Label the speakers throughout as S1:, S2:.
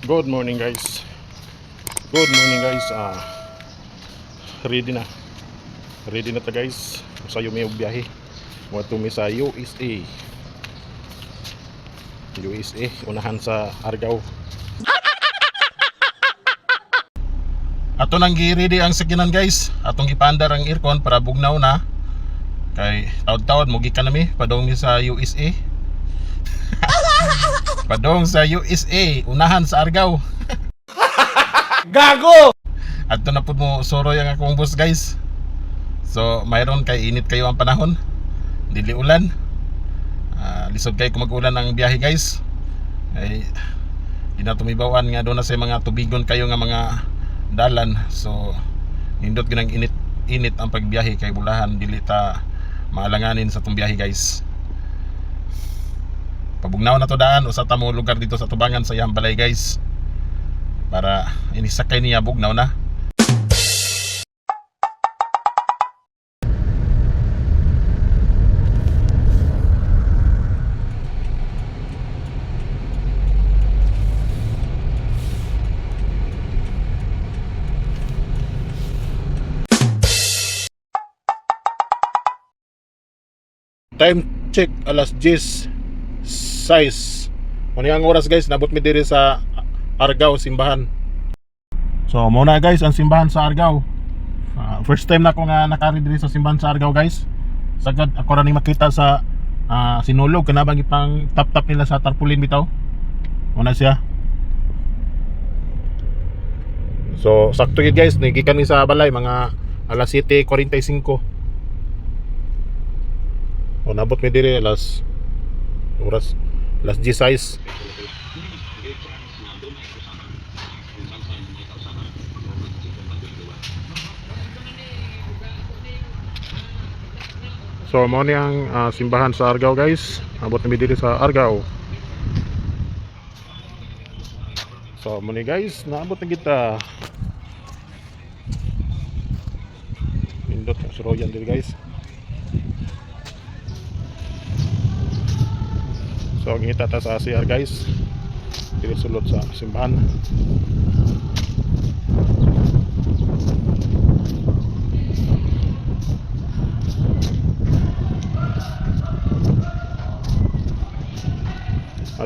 S1: Good morning, guys. Good morning, guys. Ready na. Ready na ta, guys. Sayo may biyahe. Moadto mi sa USA. USA, unahan sa Argao. Ato nang gi-ready ang sakyanan, guys. Atong ipandar ang aircon para bugnaw na. Kay taod-taod mo gikan nami padong mi sa USA. Padong sa USA, unahan sa Argao.
S2: Gago!
S1: Adto na pud mo suroy ang akong bus, guys. So mayroon kay init kayo ang panahon. Dili ulan. Lisod kay kung mag-ulan ang biyahe, guys. Ay di na tumibawan nga doon na sa mga tubigon kayo nga mga dalan. So nindot ginang init init ang pagbiyahe kay bulahan dili ta maalanganin sa tong biyahe, guys. Pabugnaw na to daan usa ta mo lugar dito sa tubangan sa iyang balay, guys. Para inisakay niya bugnaw na. Time check, alas 10 size. Muna ang oras, guys, nabot mi diri sa Argao simbahan. So muna, guys, ang simbahan sa Argao. First time na ako nga nakari diri sa simbahan sa Argao, guys. Sagad ako ra ni makita sa sinulog kana bang ipang tap-tap nila sa tarpaulin bitaw. Muna siya. So sakto yun, guys, nigikan mi sa balay mga alas 7:45. O nabot mi diri alas oras alas 16. So mao ni ang simbahan sa Argao, guys. Abot na mi diri sa Argao. So mao ni, guys, naabot na kita. Nindot ang suroyan diri, guys. So ngita ta sa CR, guys. Diri sulod sa simbahan.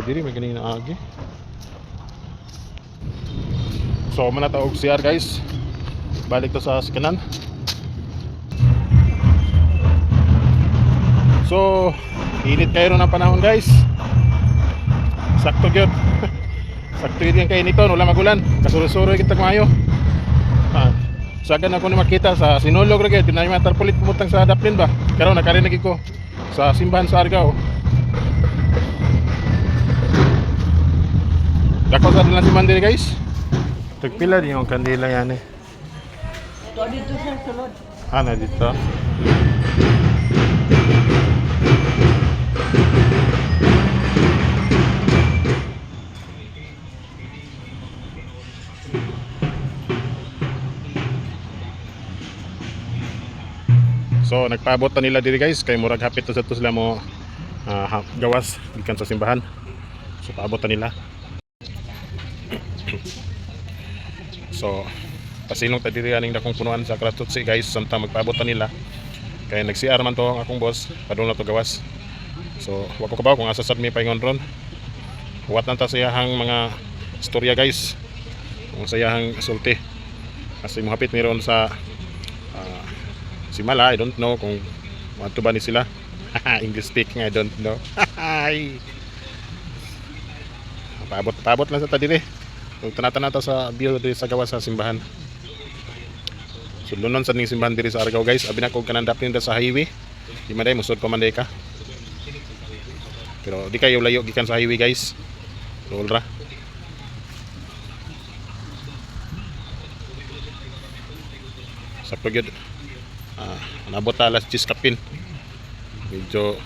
S1: Diri may ganing naagi. So man na ta og CR, guys. Balik to sa sakanan. So init kayo ng panahon, guys. Sakto gyud. Sakto gyud kay nito, wala magulan. Kasuro-suro kita maayo. Sagan ako ni makita sa sinulog ra gyud, dinay mga tarpaulin pumutang sa daplin ba. Karon nakarinig ko sa simbahan sa Argao. Dako sa dilang simbahan diri, guys. Tagpila din yung kandila yan eh.
S3: To dito sa sulod.
S1: Na dito. So nagpaabot na nila diri, guys, kay murag hapit na sa to sila mo gawas gikan sa simbahan. So paabot na nila. So pasilong ta diri aning dakong punuan sa Kratutsi, guys, samtang magpaabot na nila. Kay nag-CR man to ang akong boss, padung na to gawas. So wa ko kabaw kung asa sad mi paingon ron. Huwat na ta sa iyahang mga istorya, guys. Kung sa iyahang sulti. Kasi mohapit mi ron sa Simala, I don't know kung ato ba ni sila. English speaking, I don't know. Ay. Paabot, paabot lang sa ta dire. Kung tanatan ta sa view diri sa gawas sa simbahan. Sulunon sa ning simbahan diri sa Argao, guys. Abi na ko kanang dapin sa highway. Di man day musod pa man day ka. Pero di kayo layo gikan sa highway, guys. Roll ra. Sakto gyud. Nabot ta alas 10 kapin. Medyo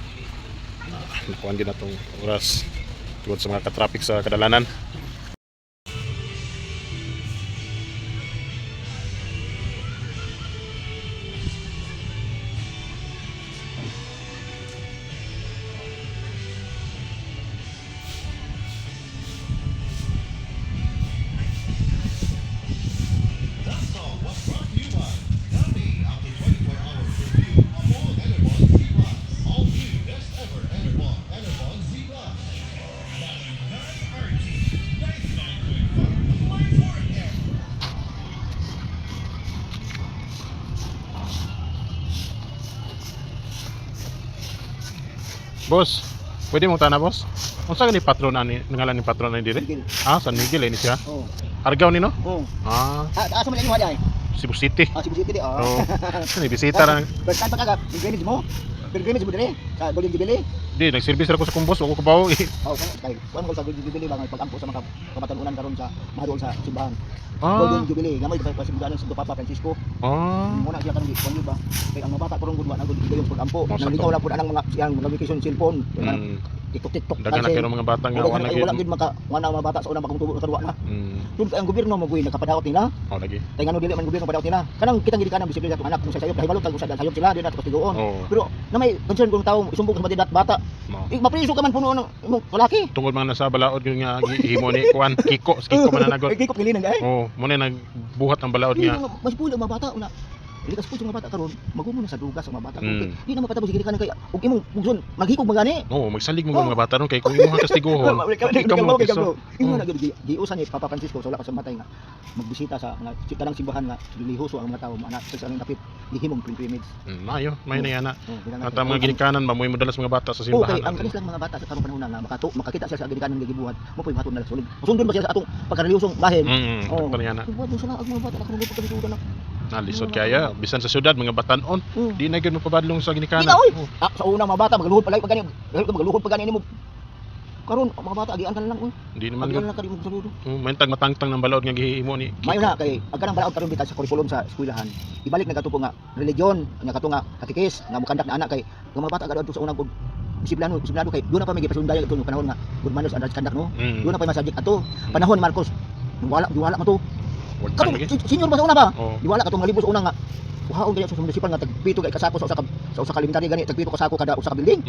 S1: nakuan din na tong oras tungod sa mga ka-traffic sa kadalanan. Boss, pwede mo tana, boss? Unsa gani patron ani, ngalan ni patron ani dire?
S2: Miguel.
S1: Ah, San Miguel eh, ni siya.
S2: Oh.
S1: Argaw ni, no?
S2: Oh.
S1: Ah,
S2: Ah, asa man inyo ay?
S1: Cebu City.
S2: Ah, Cebu City di. Ah.
S1: Oh. Ni bisita ra.
S2: First time pa kaga, pilgrimage mo. Pilgrimage mo dire sa Golden Jubilee.
S1: Di nagservice ra ko sa kumbos, wa ko kabaw. Eh.
S2: Oh, kan kay kuan ko sa Golden Jubilee ba nga pag-ampo sa mga kabatan-unan karon sa mahadol sa simbahan.
S1: Ah.
S2: Golden Jubilee, gamay pa pa simbahan sa Papa Francisco.
S1: Ah.
S2: Muna siya karon di kuan ba? Kay ang mga bata karon gud wa na gud yung pag-ampo.
S1: Oh, sakto.
S2: Nalikaw na pud anang mga siyang mga vacation cellphone. TikTok TikTok.
S1: Daghan na kayo mga bata nga wa
S2: Wala
S1: na
S2: wala
S1: gyud.
S2: gid maka wala mga bata sa unang bagong tubo sa na. Tun kay ang gobyerno mo guy nakapadaot nila.
S1: Oh, lagi.
S2: Kay ngano dili man gobyerno padaot nila. Kanang kitang gid kanang disiplina atong anak kung sa sayop kahibalo tag sa sayop sila di na kastigoon.
S1: Oh.
S2: Pero na may concern kung tao isumbong sa mga bata.
S1: Mo.
S2: Eh, mapriso ka man puno ng imong lalaki.
S1: Tungod mga nasa balaod yung nga gihimo ni kuan Kiko, si Kiko mananagot.
S2: Ay, Kiko pilinan ay.
S1: Oh, mo na nagbuhat ang balaod
S2: Dili
S1: nga.
S2: nga mas pulo ang mga bata una. Dili ka sa mga bata karon, magumo na sa dugas ang mga bata. Di na mapatapos gid kanan kay ug imong pugson maghikog magani.
S1: Oo, magsalig mo mga bata ron kay kung imong kastiguhon. Ikaw mo
S2: Ikaw
S1: piso.
S2: Imo na gyud giusan ni Papa Francisco sa wala ka sa matay nga magbisita sa mga tanang simbahan nga relihiyoso ang mga tawo ana sa anong dapit gihimong pilgrimage.
S1: Maayo, maayo na yana.
S2: Oh, bilang
S1: At ang mga ginikanan ba mo'y modalas mga bata sa
S2: Okay,
S1: simbahan.
S2: ang kanis lang mga bata sa karong panahon na nga makato, makakita sila sa ginikanan nga gibuhat, mo po'y maton na sulod. Masundon ba sila sa atong pagkarelihiyosong bahin?
S1: Mm,
S2: Oh.
S1: oh. na yana.
S2: Buhat mo sila ang mga bata na karon pagkalisudan na.
S1: Nalisod kaya bisan sa syudad mga batanon, di na gyud mapabadlong sa
S2: Di
S1: ginikanan.
S2: na, oy!
S1: Oh.
S2: Ah, sa una mga bata magluhod palay pag gani, magluhod pag gani nimo. Karon ang mga bata agian ka na lang oy.
S1: Di naman
S2: Agian
S1: gyud.
S2: na lang ka di mo saludo.
S1: Oh, may tag matangtang ng balaod nga gihimo ni Kiko.
S2: Mayo na kay ang kanang balaod karon bitag sa kurikulum sa eskwelahan. Ibalik na kato po nga religion, nga kato nga katikis, nga mukandak na anak kay ang mga bata adto sa unang og disiplano, disiplano kay doon na pa may gipasundayan ito panahon nga good manners and right conduct, no. Doon na pa may subject ato. Panahon ni Marcos, wala wala man to.
S1: Wag tang
S2: Katong
S1: lagi.
S2: senior ba sa una ba?
S1: Oh.
S2: Diwala katong mga libro sa una nga kuhaon kaya sa munisipal nga tagpito kay kasako sa usa ka elementary gani tagpito kasako kada usa ka building.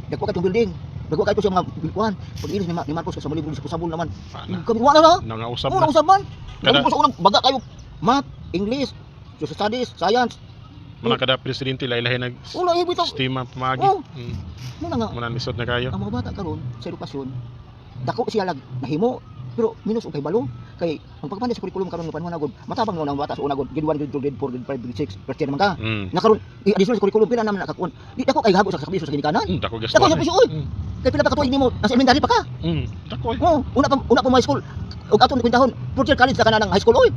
S2: Dagko kay tong building. Dagko kay to siya mga bilkuan. Pag ilis ni Marcos sa mga libro sa kusabol naman.
S1: Ana.
S2: Kami wala na.
S1: Nangausap
S2: Oo,
S1: na.
S2: nausap man.
S1: Kada-
S2: Kada sa unang baga kayo math, English, social studies, science.
S1: Mga kada presidente lahi-lahi nag
S2: Wala eh bitaw.
S1: sistema pamaagi.
S2: Oh. Muna nga
S1: Muna lisod na kayo.
S2: ang mga bata karon sa edukasyon dako siya lag nahimo pero minus og kahibalo kay ang pagpandi sa curriculum karon nga panahon na gud matabang na ang bata sa una gud grade 1, grade 2, grade 4, grade 5, grade 6, first year naman ka. Na karon i-additional sa curriculum pila naman nakakuan. Di dako kay hago sa sakripisyo sa ginikanan.
S1: Dako gasto.
S2: Dako sa sakripisyo oy. Kay pila pa ka tuig nimo nasa elementary pa ka.
S1: Dako eh.
S2: Oh, una pa mga high school. Ug atong kwentahon, fourth year college na ka na ng high school oy.